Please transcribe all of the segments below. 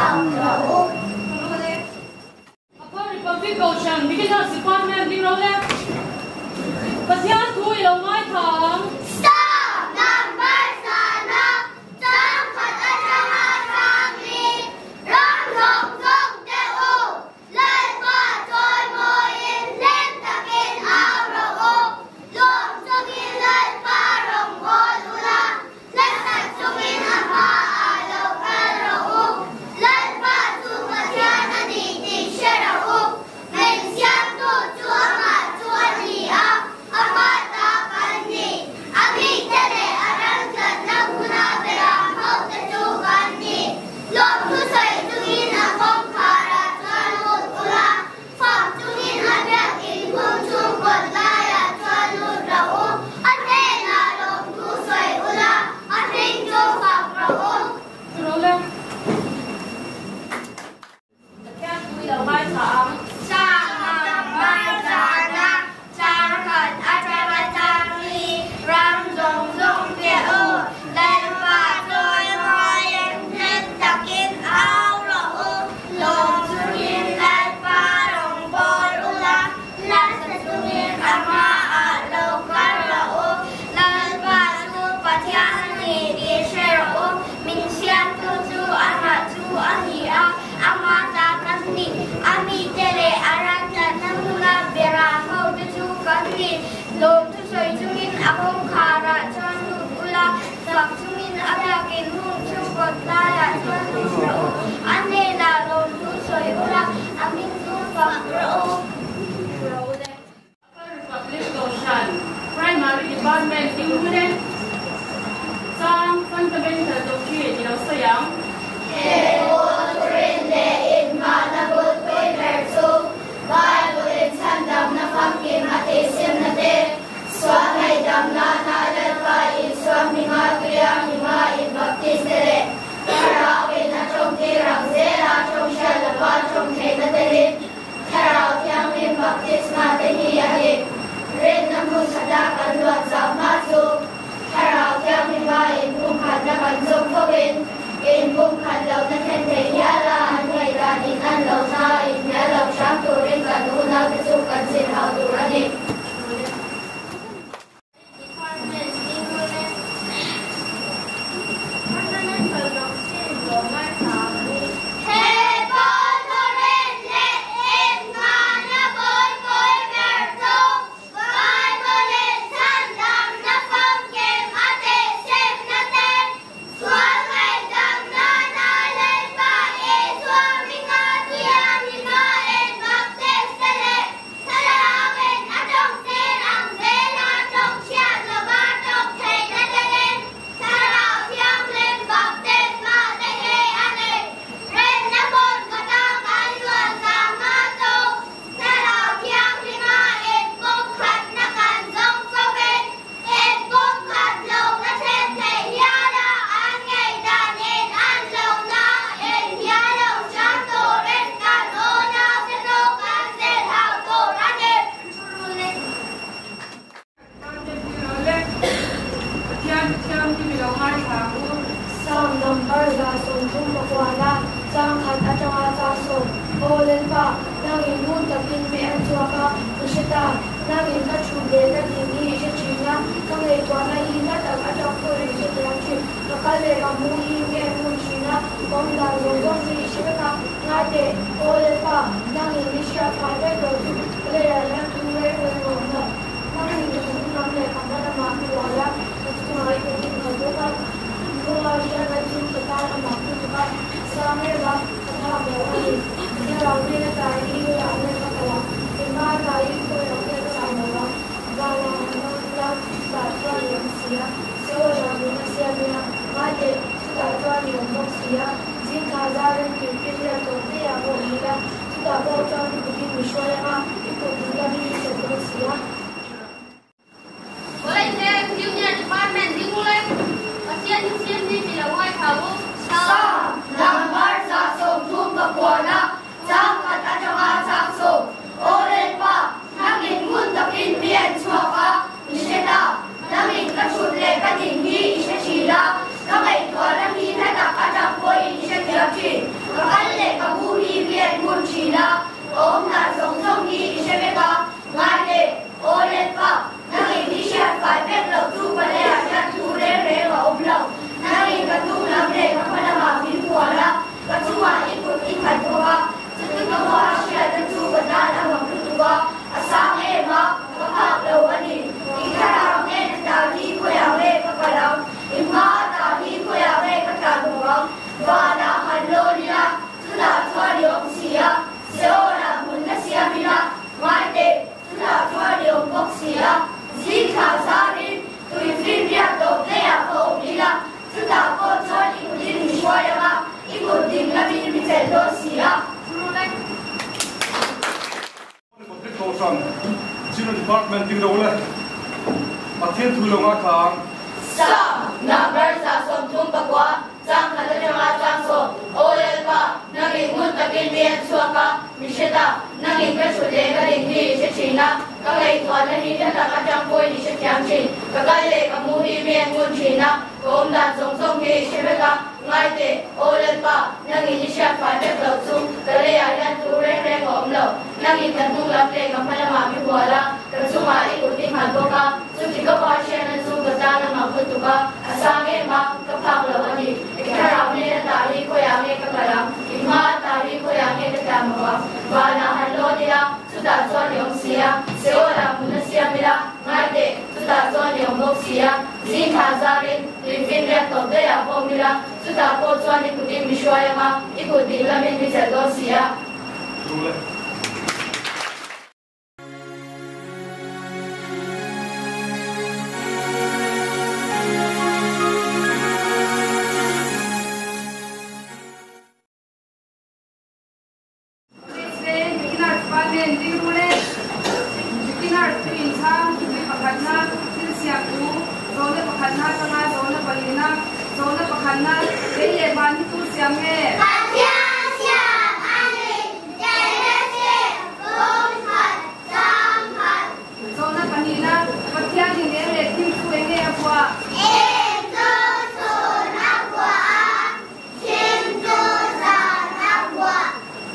fak rawh u. Upper Republic Kohhran Beginners Department ding ro le Pathian thu i lo ngaithla ang. Stop number zana changkhat atanga hrangin ram zawng zawng te u Lalpa chawimawiin hlim takin au rawh u, lawm chungin Lalpa rawngbâwl ula, hlasat chungin a hmaah lo kal rawh u. Lalpa chu Pathian a ni tih hre rawh u, min siamtu chu amah chu a ni a, ama ta kan ni. A mite leh a ramtlatna hmuna beram hote chu kan ni. Lawmthu sawi chungin a kawngkharah chuan lut ula, fak chungin a biakin hung chhung kawt laiah chuan lut rawh u, a hnenah lawmthu sawi ula, a hming chu fak rawh u. Pathian thu i lo ngaithla ang. Chang hmaichana chang khat atanga chang hi ram zawng zawng te u, Lalpa chawimawiin hlim takin au rawh u, lawm chungin Lalpa rawngbâwl ula, hla sa chungin a hmaah lo kal rawh u, Lalpa chu Pathian a ni tih hre rawh u, min siamtu chu amah chu a ni a, ama ta kan ni. A mite leh a ran tlatna hmuna berah hote chu kan ni. Lawm thusawi chungin a kawngkharah chuan lut ula, fak chungin a biakin hung chhungkaw laiah chuan lut rawh u. A hnenah lawm thusawi ula, a hming chu fak rawh u. Upper Republic Kohhran Primary Department ding hun e. Chang Fundamental Doctrine i lo sawi ang. He pawl turin leh inhmahna bulpui ber chu Bible in chhandamna famkim a tihsimna te, sual ngaihdamna na Lalpa Isua hminga tuia hlima inbaptis te leh Thlarau in a tawngtir ang zela tawng hriat lova tawng theihna telin Thlarau Thianghlim baptisma te hi a ni. Rinna hmun khata kan luan zau hma chu Thlarau Thianghlima inpumkhatna kan zawm fovin, inpumkhat lohna thlen thei hial a an ngaihdan in an lohna inhnial lo hram turin kan unaute chu kan zir hauh tur a ni. He pawl thurin leh inhmahna bulpui ber chu Bible-in chhandamna famkim a tihsimna te, sual ngaihdamna na Lalpa Isua hminga Thianghlimah inbaptis te leh Thlarauin a tawngtir ang zela tawng chhiat lova tawng theihna telin Thlarau Thianghlim baptisma te hi a ni. Rinna hmun khata kan luan zang hma chu Thlarau Thianghlima inpumkhatna kan zawng fovin inpumkhat lohna thlen theih hiala an ngaihdanin an lohna inhnial lo hram turin kan unaute chu kan zir hauh tur a ni. Psalm number 139 chang khat atanga chang sawm, Aw Lalpa, nangin ngun takin mi en chhuak a, ka hre ta. Nangin ka thu leh ka ding hi i hre thin a, ka ngaihtuahna hi hla tak atang pawhin i hre thiam thin. Ka kal leh ka hmu hi mi en ngun thin a, ka awm dan zawng zawng hi i hre vek a. Ngai teh, Aw Lalpa, nangin i hriat fai vek lo chu ka leiah hian thu reng reng a awm lo. Nangin ka chung lam leh ka hma lamah mi uai a, ka chungah i kut i nghat bawk a. Kawngah hian a chung ka tan a mak lutuk a, sang em a, ka phak lo a ni. Thlarau nen a tlai hi khawiah nge ka kal ang? Engmah a tlai hi khawiah nge ka kai lo ang? Vanah han hmang ila, chutah chuan i awm si a, Seolah nuna siam ila, ngai teh, chutah chuan i awm bawk si a, zing thla zar rem tih finriat tawh hleiah pawh awm ila, chutah pawh chuan i kutin mi hruai ang a, i kut ding lamin i chet dawn si a. College Junior Department ding ule Pathian hi siam hi mi lo ngaithla u. Psalm number 139 chang khat atanga chang sawm, Aw Lalpa, nangin ngun takin mi en chhuak a, i hre ta. Nangin ka thut leh ka ding hi i hre thin a, ka ngaihtuahna hi hla tak atang pawhin i hrethiam thin. Ka kal. Ding rawh le. Pathian thu lo ngaithla ang. Psalm number 139, chang khat atanga chang sawm, Aw Lalpa, nangin ngun takin mi en chhuak a, mi hre ta, nangin ka thut leh ka ding hi i hre thin a, ka ngaihtuahna hi hla tak atang pawhin i hrethiam thin, ka kal leh ka mu hi mi en ngun thin a, ka awm dan zawng zawng hi i hre vek a, ngai teh, Aw Lalpa, nangin i hriat fai vek loh chu ka leiah hian thu reng reng a awm lo. Nangin ka hnung lam leh ka hma lamah mi hual a, ka chungah i kut i nghat bawk a, chuti ka pa hriatna chu ka tan a mak lutuk a, a sang em a, ka phak lo a ni. I thlarau hnen a tah hi khawiah nge ka kal ang? I hma a tah hi khawiah nge ka tla mawh ang? Vanah han lawn ila, chutah chuan i awm si a, Seolah hmun a siam ila, ngai teh, chutah chuan i awm bawk si a, zing thla zarin tui finriat tawp daihah pawh awm ila, chutah pawh chuan i kutin mi hruai ang a, i kut ding lamin mi chelh dawn si a. Pathian siam a ni, Genesis bung khat chang khat. Eng chu chhun a vuah a, thim chu zan a vuah,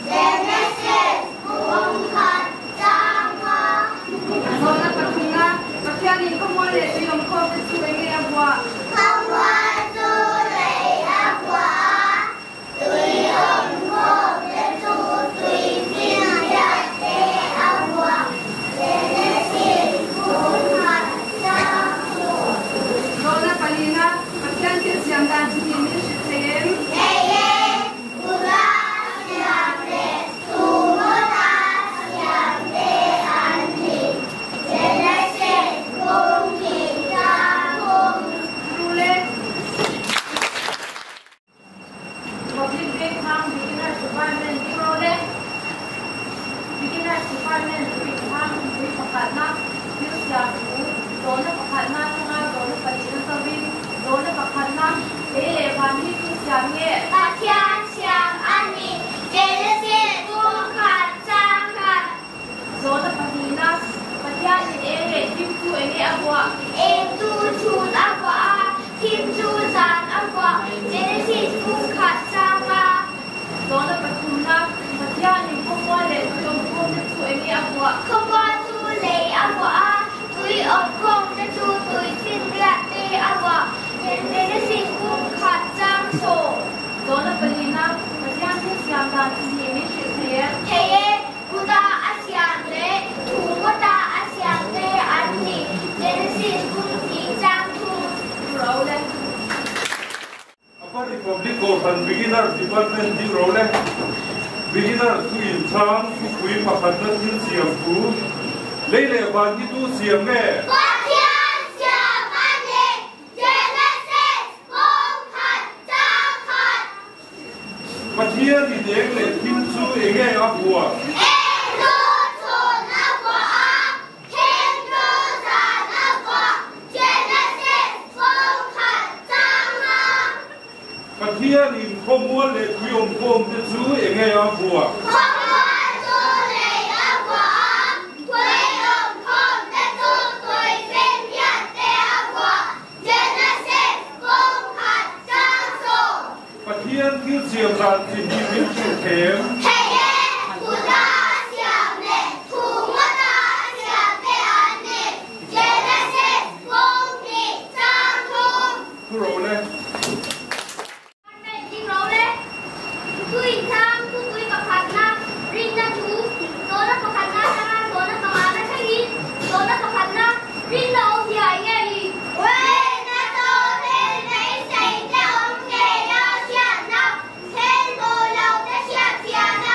Genesis bung khat chang kha. Khamual chu lei a vuah a, tui awm khawm te chu tui finfiah te a vuah, Genesis bung khat chang sawm. Thei e, Buddha siam leh Tumota siam te an ni, Genesis bung hnih chang thum. Republic Day hmang Beginners Department ding rawh le. Beginners Department tui hmang tui pakhatna thil siam thu zawhna pakhatna atanga zawhna pahnihna chovin zawhna pakhatna lei leh van hi tu siam nge? Pathian siam a ni. Genesis bung khat chang khat. Zawhna pahnihna, Pathianin eng leh thim chu enge a vuah? Eng chu chhun a vuah a, thim chu zan a vuah, Genesis bung khat chang a. Zawhna pathumna, Pathianin khawmual leh tui awmkhawmte chu enge a vuah? Khawmual chu lei a vuah a, tui awmkhawmte chu tui finriat te a vuah, Genesis bung khat chang sawm. Zawhna pahnihna, Pathian thil siam dan chi hnih min hrilh thei em? Thei e, Buddha a siam leh thu ngawta a siam te an ni, Genesis bung hnih chang thum. Role. Upper Republic Kohhran Beginner Department ding role. Beginner thu inchhang thupui pakhatna thil siam thu lei leh van hi tu siam nge? Pathian siam a ni, Genesis bung khat chang khat. Pathian in eng leh thim chu enge a vuah? Eng chu chhun a vuah a, thim chu zan a vuah, Genesis bung khat chang a. Pathian in khawmual leh tui awmkhawm te chu enge a vuah? Khawmual chu lei a vuah a, tui awmkhawm te chu tui finriat te a vuah, Genesis bung khat chang sawm. Pathian thil siam dan chi hi min hrilh them. Thei e, Buddha a siam leh thu ngawta a siam te an ni. Genesis bung hnih chang thum. Thu ro le. Department ding ro le. Thu inchhang thupui pakhatna rinna thu zawhna pakhatna atanga zawhna pangana thlengin zawhna pakhatna rinna awmzia eng nge ni? Rinna chu thil beisei te awm ngei a hriatna, thil hmuh loh te hriatfiahna.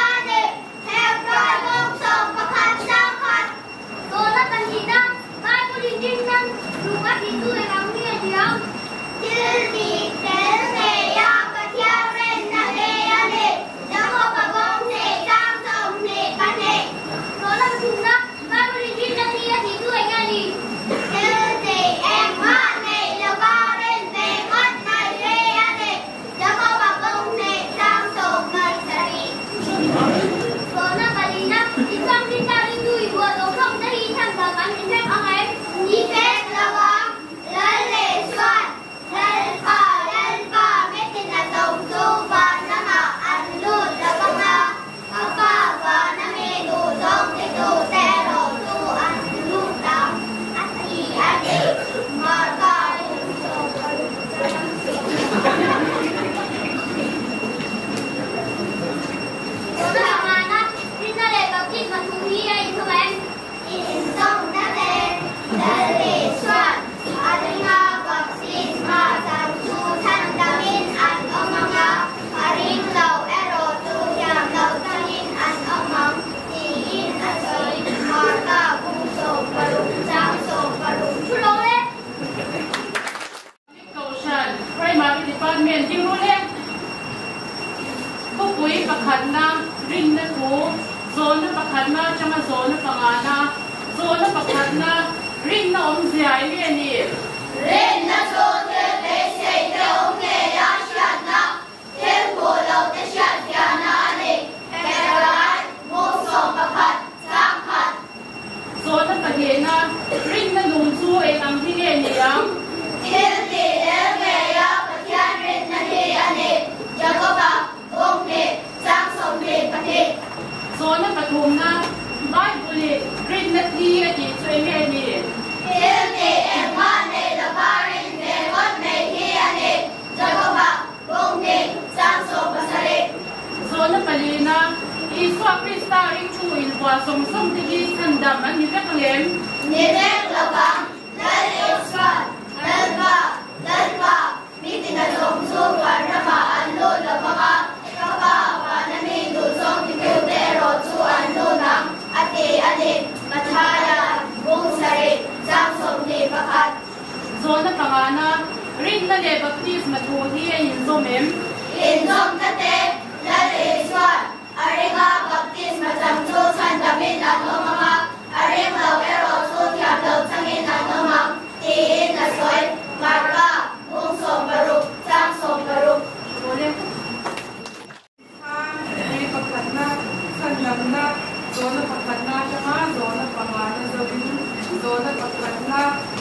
Thupui pakhatna, Rinna thu, Zawhna pakhatna atanga zawhna pangana, Zawhna pakhatna, Rinna awmzia eng nge ni? Rinna chu thil beisei te awm ngeia hriatna, thil hmuh loh te hriatfiahna a ni. Hebrai, Bung 11, chang khat. Zawhna pahnihna, Rinna nung chu eng ang hi nge ni ang? Thil tih tel ngeia Pathian rinna hi a ni. Jakoba, Bung hnih, chang 22. Zawhna pathumna, Bible-in rinna thi a tih chu eng nge ni? Thil tih engmah nei lova rin ve ngawt mai hi a ni. Jakoba, Bung hnih, chang 17. Zawhna palina, Isua Krista ringtu invuah zawng zawng te hi chhandam an ni vek ang em? Ni vek lovang, Lal Isuan, Lalpa, Lalpa, mi tina zawng chu van ramah an lut lo vang a, ka Pa vana mi duhzawng titute erawh chu an lut ang, a ti a ni. Mathaia, Bung sarih, chang 21. Zawhna pangana, Rinna leh baptisma thu hi a inzawm em? Inzawm tate, Lal Isuan, A ringa baptisma chang chu chhandamin an awm ang a, a ring lo erawh chu thiam lo changin an awm ang, tiin a sawi. Marka, Bung 16, chang 16. Awle. Khan, Tui pakhatna, chhandamna, zawhna pakhatna atanga zawhna pangana zoin zawhna pakhatna,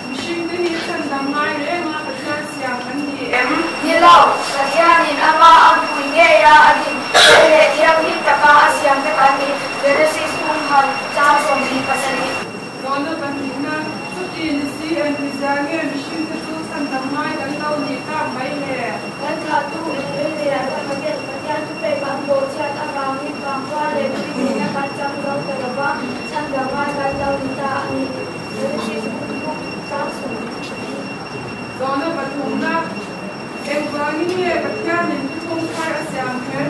mihringte hi chhandam ngai reng a Pathian siam kan ni em? Ni lo, Pathianin ama a pui ngei a, a din fel leh thianghlim taka a siam te kan ni, Genesis bung khat chang 27. Zawhna pahnihna, chuti ni si engtizia nge mihringte chu chhandam ngai kan lo nih tak mai le? Kan thlahtu in leh a dama ten Pathian thupek an bawhchhiat avangin vangkhua leh tui nihna kan chang zo ta lo va, chhandam ngai kan lo ni ta a ni, Genesis bung thum chang 24. Zawhna pathumna, Engvangin nge Pathianin thuthlung thar a siam kher?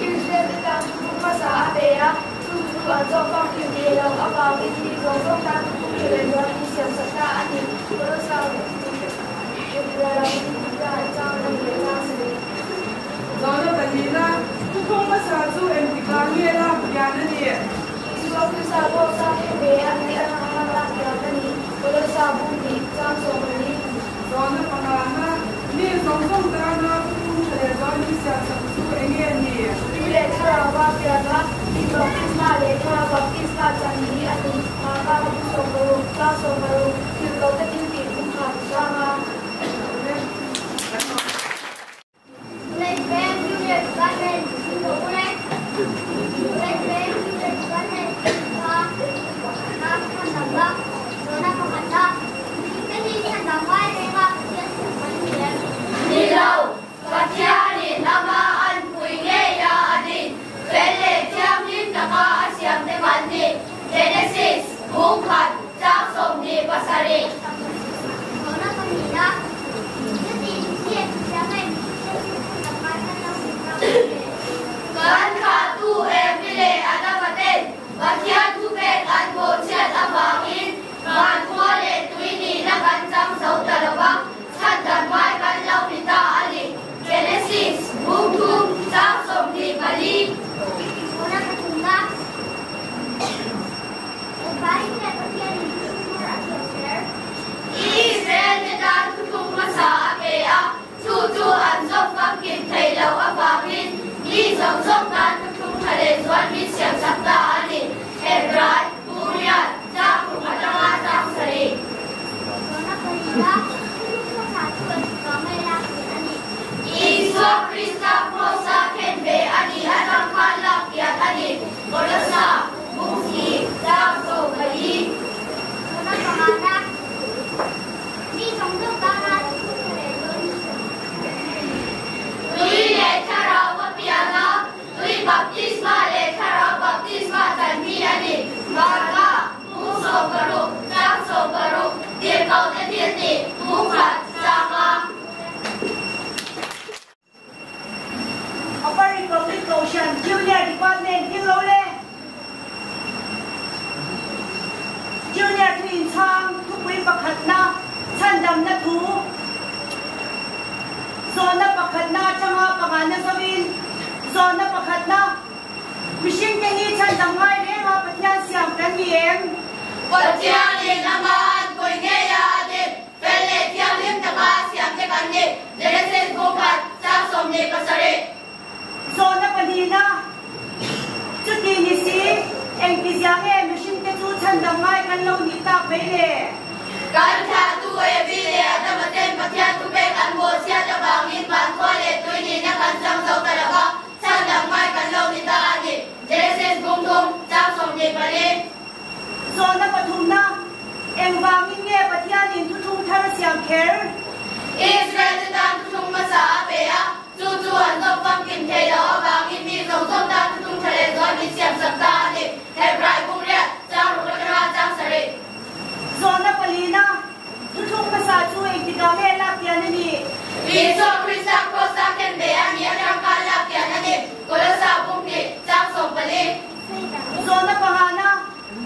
Israel te tan thuthlung hmasa a pe a, chu chu an zawh famkim thei lo avangin mi zawng zawng tan thuthlung tha leh zual in siam sak ta a ni. Kolosa Zawhna pahnihna, Thuthlung hmasa chu engtikah nge lak kian a ni? Isua Krista pawh sa kher ve a nih atanga khan lak kian a ni. Kolosa bung hnih, chang 14. Zawhna pangana, Mi zawng zawng tana thuthlung tha leh zual min siam sak chu eng nge ni? Tui leh thlarauva piana, tui baptisma leh thlarau baptisma chan hi a ni. Marka bung 16, chang 16, Thil ko te thil tih bung khat changa. College Veng Junior Department Thingpawh College Veng Junior Department Thingpa Pakhatna Chhandamna Zawhna pakhatna Mihringte hi chhandam ngai reng a Pathian siam kan ni em? Ni lo, Pathianin ama an pui ngei a a din fel leh thianghlim taka a siam te kan ni. Genesis bung khat chang 27. Zawhna pahnihna, Chuti Pathian siam em mihringte chu chhandam ngai kan lo ni tak em le? Kan thlahtu Evi leh Adama ten Pathian thupek an bawhchhiat avangin van khua leh tui nihna kan chang zo ta lo va, chhandam ngai kan lo ni ta a ni. Genesis bung thum chang 24. Zawhna pathumna, Israel te tan thuthlung hmasa a pe a, chu chu an zawm famkim thei loh avangin mi zawng zawng tan thuthlung tha leh zual min siam sak ta a ni. Hebrai, Bung riat, chang ruk atanga chang sarih. Isua Krista Kross-a khen ve a nih atang khan lak kian a ni. Kolosa, bung hnih, chang 14. Tui leh thlarau a pian a, tui baptisma leh thlarau baptisma chan hi a ni. Marka, bung 16, chang 16, Tirhkoh te thil tih, bung khat, chang a. Upper Republic Kohhran Junior Department ding lo le Junior thu inchhang thupui pakhatna chhandamna thu zawhna pakhatna atanga pangana zoin Zawhna pakhatna, Mihringte hi chhandam ngai reng a Pathian siam kan ni em? Pathianin ama an pawi ngei a a ti. Fel leh thianghlim taka a siam te kan ni. Genesis bung khat, chang 27. Zawhna pahnihna, Chuti ni si, engtizia nge mihringte chu chhandam ngai kan lo nih tak mai le? Kan thlahtu Evi leh Adama ten Pathian thupek an bawhchhiat avangin vankhua leh tui nihna kan chang zo ta lo va, chhandam ngai kan lo ni ta a ni. Genesis bung thum, chang 24. Zawhna pathumna, Engvangin nge Pathianin thuthlung thar a siam kher? Israel te tan thuthlung hmasa a pe a, chu chu an zawk famkim thei loh avangin mi zawng zawng tan thuthlung tha leh zual min siamsak ta a ni. Hebrai bung riat, chang ruk atanga chang sarih. Zawhna palina, Thuthlung hmasa chu engtikah nge lak pian a nih? Isua Krista Kross-a ken ve a nih atang khan lak pian a ni. Kolosa bung hnih, chang 14. Zawhna pangana,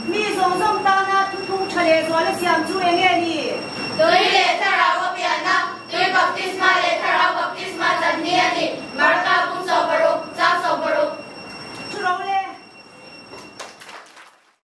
Mi zawng zawng tana thuthlung tha leh zuala siam chu eng nge ni? Tui leh.